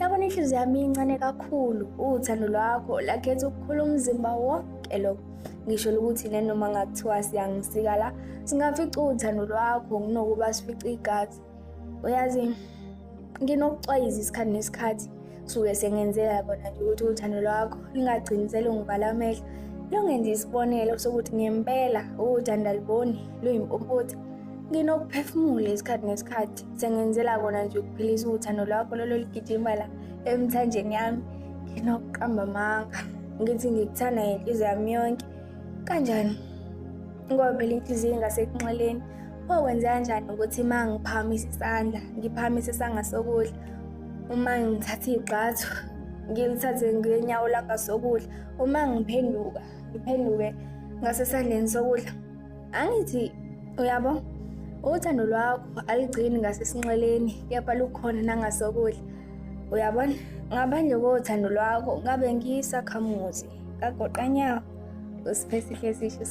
Yabona inhliziyo yami incane kakhulu, uthando lwakho lakhetha ukukhula umzimba wonke lo. Ngisho ukuthi nanoma ngakuthiwa siyangisika la, singafica uthando lwakho kunokuba sifice igazi. Uyazi, nginokucwayiza isikhathi nesikhathi suke sengenzela kona nje ukuthi uthando lwakho lingagcini selungivala amehlo lungenza isibonelo sokuthi ngempela uthando aliboni luyimpumputhe. Nginokuphefumula isikhathi nesikhathi sengenzela kona nje ukuphilisa uthando lwakho lolo ligijima la emthanjeni yami. Nginokuqamba amanga ngithi ngikuthanda ngenhliziyo yami yonke. Kanjani? Ngoba phela inhliziyo ingasekunxeleni. Wakwenza kanjani ukuthi uma ngiphakamisa isandla ngiphakamise sangasokudla, uma ngithatha igxathu ngilithathe ngenyawo langasokudla, uma ngiphenduka ngiphenduke ngasesandleni sokudla? Angithi uyabo, uthando lwakho aligcini ngasesinxeleni kepha lukhona nangasokudla. Uyabona, ngaphandle kothando lwakho ngabe ngiyisakhamuzi kagoqanyawo. Usiphesihle sisho.